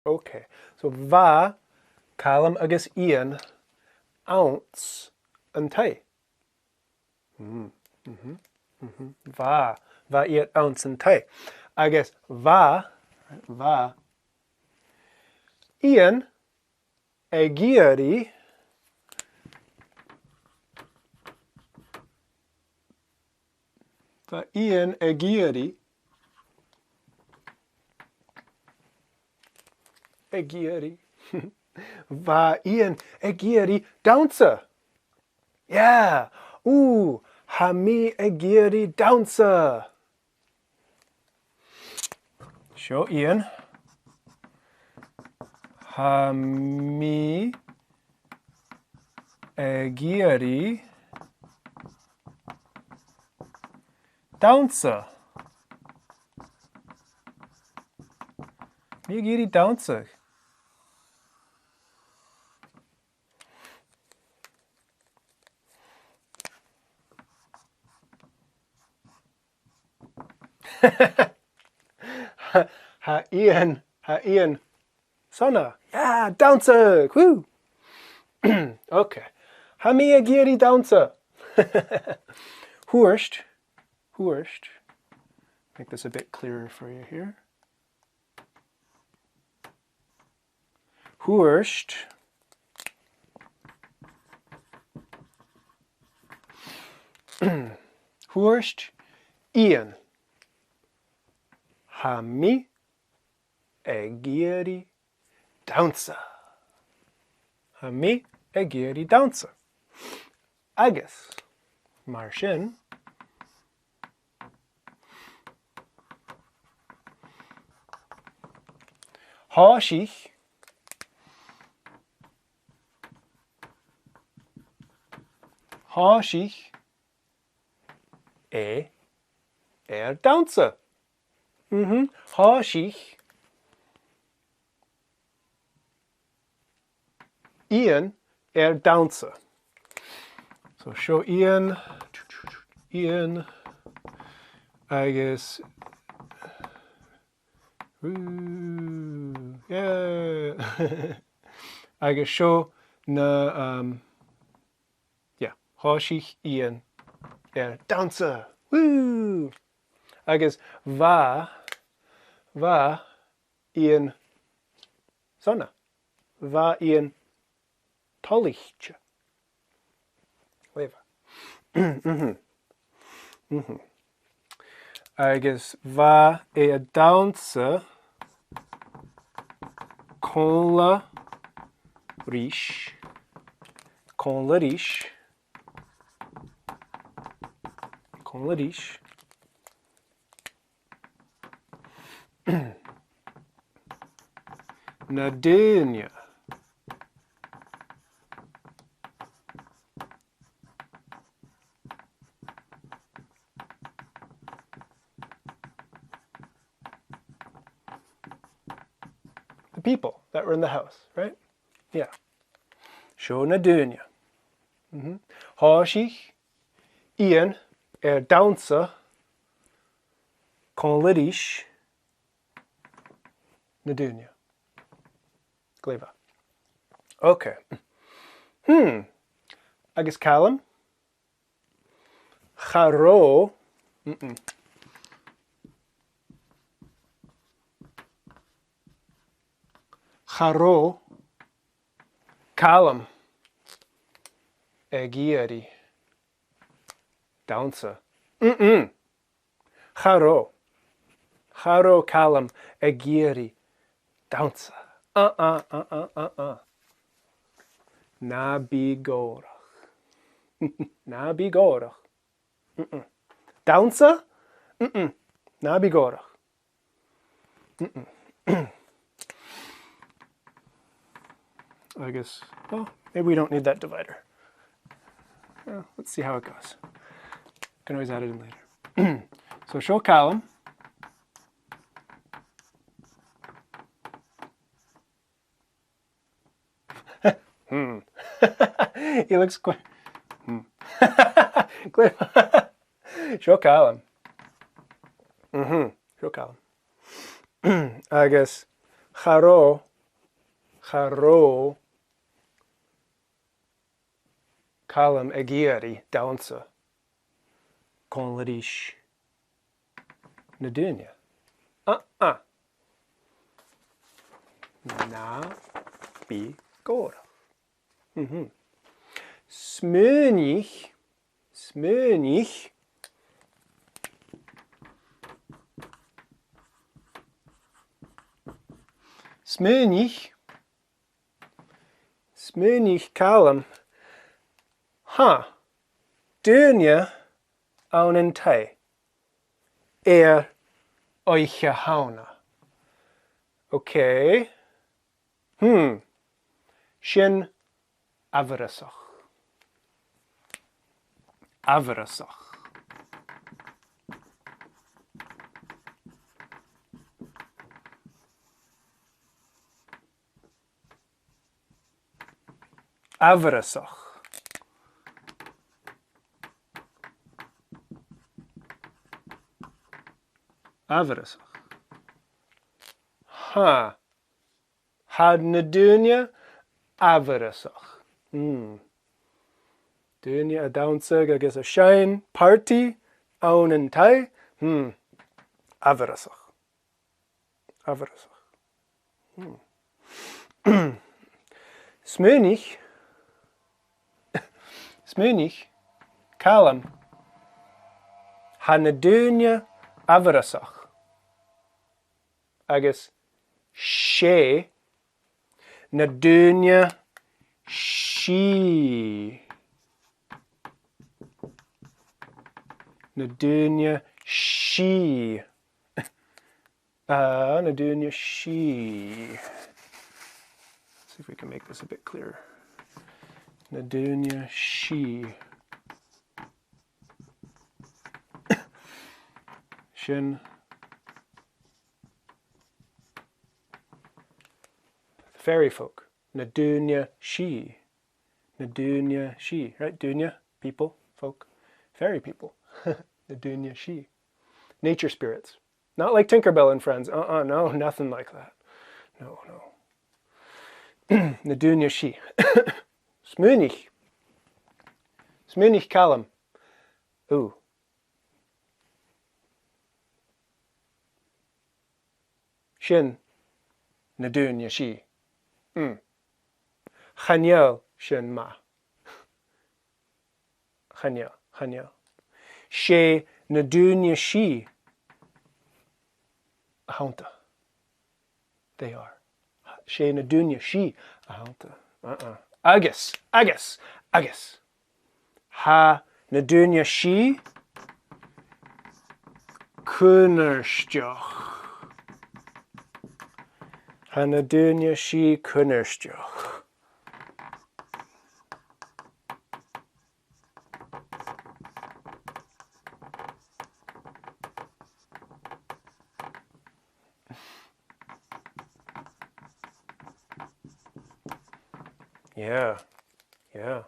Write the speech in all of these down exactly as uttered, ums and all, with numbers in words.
Okay, so bha Calum agus Iain anns an taigh. Mm, mhm, mhm. Bha, bha iad anns an taigh. Agus bha, bha Iain ag iarraidh, bha Iain ag iarraidh, ag iarraidh. Bha Iain ag iarraidh dannsa. Yeah. Ù, tha mi ag iarraidh dannsa. Seo Iain. Tha mi ag iarraidh dannsa. Mi ag iarraidh dannsa. Tha Iain, tha Iain sona. Yeah, dannsa! Woo! Okay. Tha mi ag iarraidh dannsa. Thuirt, thuirt. Make this a bit clearer for you here. Thuirt. Thuirt Iain. Tha mi ag iarraidh dannsa. Tha mi ag iarraidh dannsa. Agus, mar sin, thòisich, thòisich e air dannsa. Mhm. Thòisich Iain air dannsa. So seo Iain, Iain, agus, ooh, yeah. Agus seo na, um, yeah, thòisich Iain air dannsa. Woo! Agus bha, bha Iain sona. Bha Iain toilichte. Glè mhath. Mhm. Mhm. Agus bha e a' dannsa còmhla ris. Còmhla ris. Còmhla ris. Na daoine. The people that were in the house, right? Yeah. Seo na daoine. Mhm. Thòisich Iain air dannsa còmhla ris na daoine. Glè mhath. Okay. Hmm. Agus Calum? Cha robh. Mm-mm. Cha robh Calum ag iarraidh dannsa. Mm-mm. Cha robh. Cha robh Calum ag iarraidh dannsa. Uh-uh, uh-uh, uh-uh. Na bi gòrach. Na bi gòrach. Mm-mm. Dannsa? Mm-mm. Na bi gòrach. Mm-mm. I guess, well, maybe we don't need that divider. Well, let's see how it goes. Can always add it in later. So seo Calum. Hmm. He looks quite. Hmm. Glè mhath. Seo Calum. Mhm. Seo Calum. Agus cha robh Cha robh Calum ag iarraidh dannsa còmhla ris na daoine. Ah, ah. Na bi gòrach. Mhm. Smaoinich, smaoinich, smaoinich, smaoinich Calum. Tha daoine ann an taigh air Oidhche Shamhna. Okay. Hmm. Sin amharasach. Amharasach. Amharasach. Amharasach. Tha. Tha na daoine amharasach. Hmm. Daoine a' dannsa agus a' seinn, party ann an taigh. Hmm. Amharasach. Amharasach. Hmm. Smaoinich, smaoinich, Calum, tha na daoine amharasach. Agus 's e na daoine sìth. Na daoine sìth. Ah, na daoine sìth. Let's see if we can make this a bit clearer. Na daoine sìth. Sin fairy folk. Na daoine sìth. Na daoine sìth. Right? Daoine, people, folk. Fairy people. Na daoine sìth. Nature spirits. Not like Tinkerbell and friends. Uh-uh, no, nothing like that. No, no. Na daoine sìth. Smaoinich. Smaoinich Calum. Ooh. Sin na daoine sìth. Mm. Chan eil sin math. Chan eil, chan eil. 'S e na daoine sìth a th' annta. They are. 'S e na daoine sìth a th' annta. Uh-uh. Agus, agus, agus. Tha na daoine sìth cunnartach. Tha na daoine sìth cunnartach. Yeah, yeah.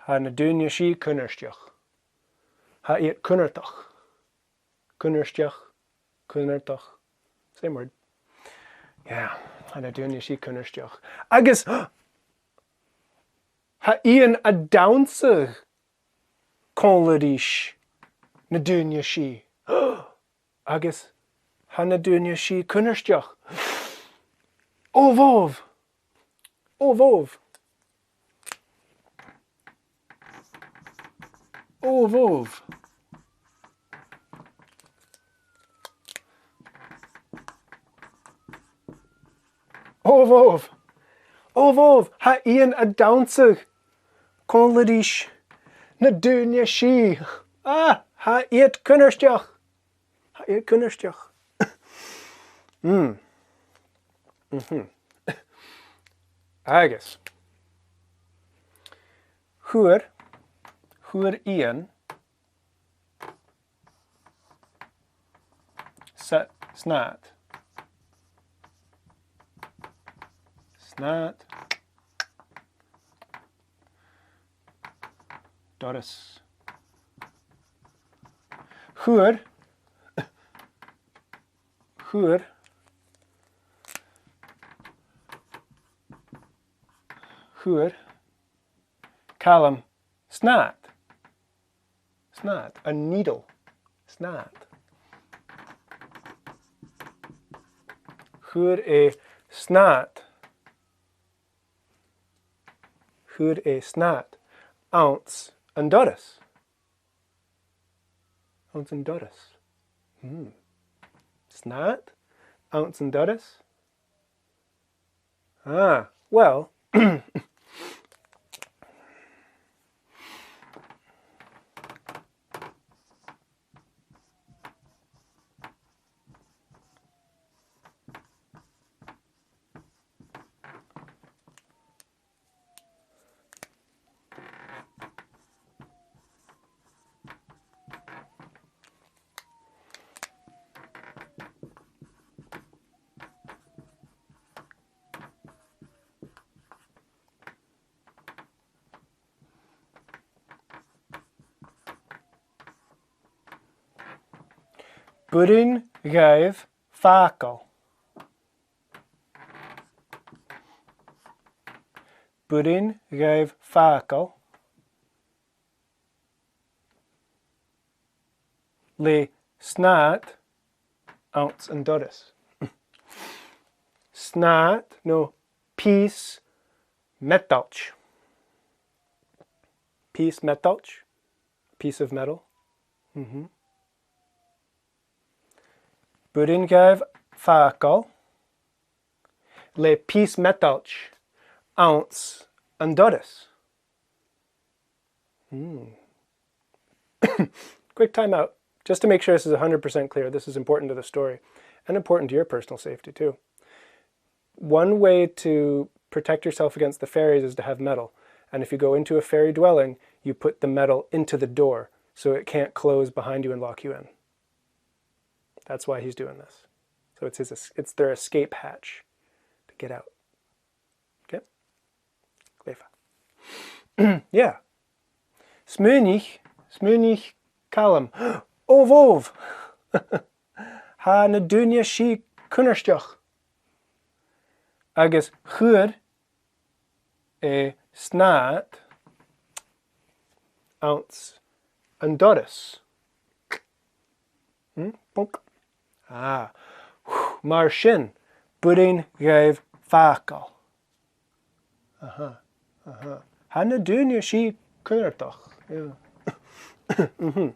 Tha na daoine sìth cunnartach. Tha iad cunnartach. Cunnartach. Cunnartach. Same word. Yeah. Tha na daoine sìth cunnartach. Agus tha Iain a' dannsa còmhla ris na daoine sìth. Agus tha na daoine sìth cunnartach. Ò bhobh! Ò bhobh! Ò bhobh! Ò bhobh! Ò bhobh! Tha Iain a' dannsa còmhla ris na daoine sìth. Ah, tha iad cunnartach. Tha iad cunnartach. Mm. Mhm. Agus fhuair, fhuair Iain sa-, snàth. Snàth. Doras. Fhuair. Fhuair. Chuir Calum snàth. Snàth. A needle. Snàth. Chuir e snàth. Chuir e snàth anns an doras. Anns an doras. Hmm. Snàth anns an doras. Ah, well. B' urrainn dhaibh fàgail. B' urrainn dhaibh fàgail le snàth anns an doras. Snàth, no pìos meatailt. Pìos meatailt. Piece of metal. Mhm. B' urrainn dhaibh fàgail le pìos meatailt anns an doras. Hmm. Quick time out. Just to make sure this is one hundred percent clear, this is important to the story and important to your personal safety too. One way to protect yourself against the fairies is to have metal. And if you go into a fairy dwelling, you put the metal into the door so it can't close behind you and lock you in. That's why he's doing this. So it's his, it's their escape hatch to get out. Okay? Glè mhath. Yeah. Smaoinich, smaoinich Calum. Ò, bhobh! Tha na daoine sìth cunnartach. Agus chuir e snàth anns an doras. Hmm? Punk. Ah. Mar sin, b' urrainn dhaibh fàgail. Aha, aha. Tha na daoine sìth cunnartach. Yeah. Mhm.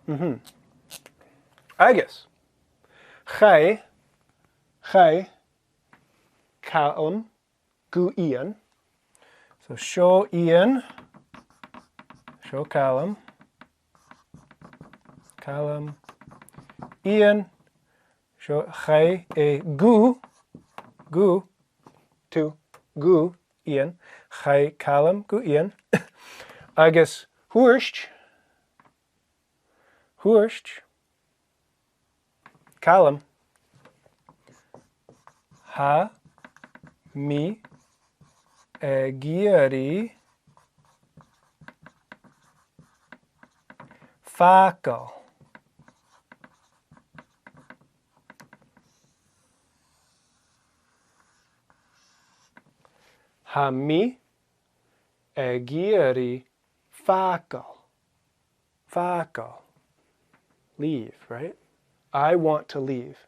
Mhm. Agus chaidh, chaidh Calum gu Iain. So seo Iain. Seo Calum. Calum. Iain. Seo, chaidh e gu, gu, to, gu Iain. Chaidh Calum gu Iain. Agus thuirt, thuirt Calum, tha mi ag iarraidh fàgail. Tha mi ag iarraidh fàgail. Fàgail. Leave, right? I want to leave.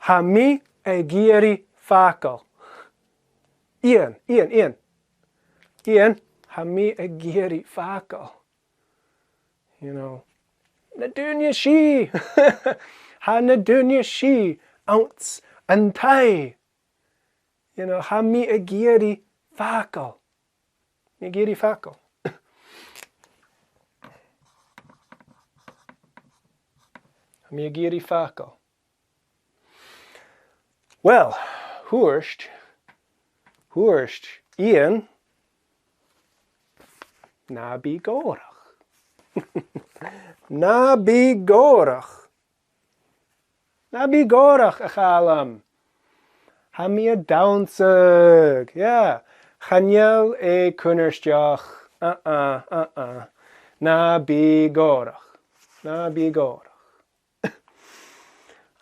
Tha mi ag iarraidh fàgail. Iain, Iain, Iain. Iain, tha mi ag iarraidh fàgail. You know, na daoine sìth. Tha na daoine sìth anns an taigh. You know, tha mi ag iarraidh fàgail. Mi ag iarraidh fàgail. Tha mi ag iarraidh fàgail. Well, thuirt, thuirt Iain, na bi gòrach. Na bi gòrach. Na bi gòrach, a Chaluim. Tha mi a' dannsa. Yeah. Chan eil e cunnartach. Uh-uh, uh-uh. Na bi gòrach. Na bi gòrach.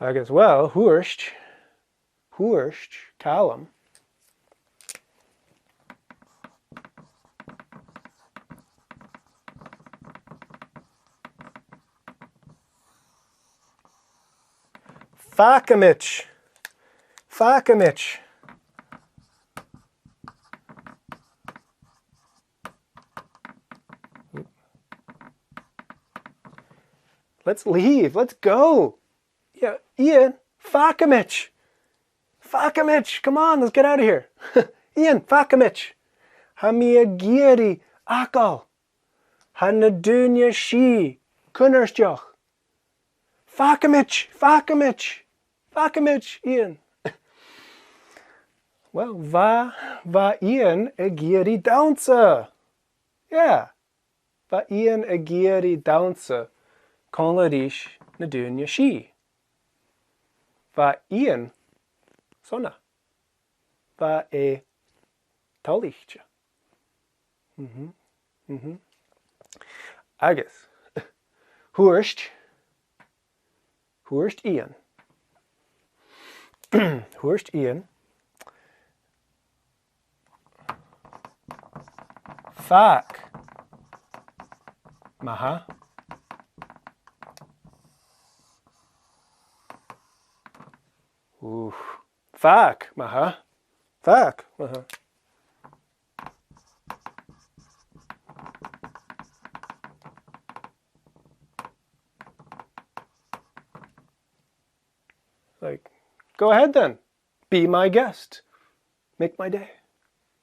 Agus, well, thuirt, thuirt Calum, Fàgaimid. Fàgaimid. Let's leave. Let's go. Yeah, Iain, fàgaimid. Fàgaimid. Come on, let's get out of here. Iain, fàgaimid. Tha mi ag iarraidh fhàgail. Tha na daoine sìth cunnartach. Fàgaimid, fàgaimid, fàgaimid, Iain. Well, bha, bha Iain ag iarraidh dannsa. Yeah. Bha Iain ag iarraidh dannsa còmhla ris na daoine sìth. Bha Iain sona. Bha e toilichte. Mhm, mhm. Agus thuirt, thuirt Iain. Thuirt Iain. Fàg. Ma-thà. Ooh. Fàg, ma-thà. Fàg, ma-thà. Like, go ahead then. Be my guest. Make my day.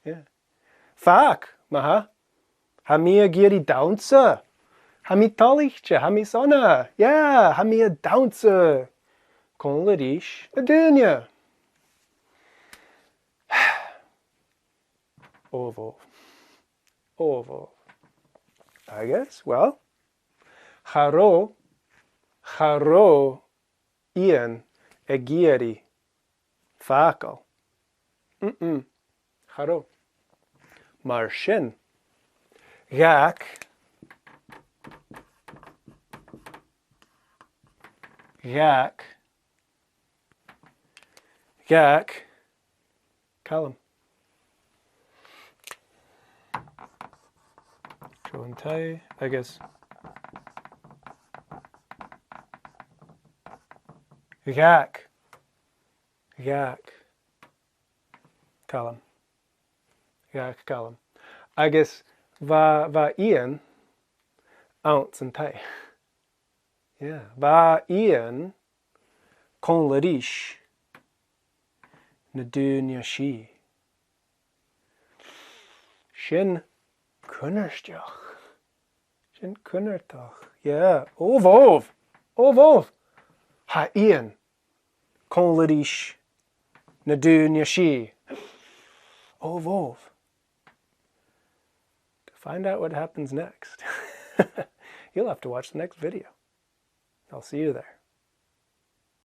Yeah. Fàg, ma-thà. Tha mi ag iarraidh dannsa. Tha mi toilichte, tha mi sona. Yeah, tha mi a' dannsa. Còmhla ris na daoine. Obh obh. Obh obh. Agus, well, cha robh, cha robh Iain ag iarraidh fàgail. Mm-mm. Cha robh. Mar sin, dh'fhàg, dh'fhàg, dh'fhàg Calum. Seo an taigh agus dh'fhàg, dh'fhàg Calum. Dh'fhàg Calum. Agus bha, bha Iain anns an taigh. Yeah. Bha Iain còmhla ris na daoine sìth. Sin cunnartach. Sin cunnartach. Yeah. Obh obh. Obh obh. Tha Iain còmhla ris na daoine sìth. Obh obh. To find out what happens next, you'll have to watch the next video. I'll see you there.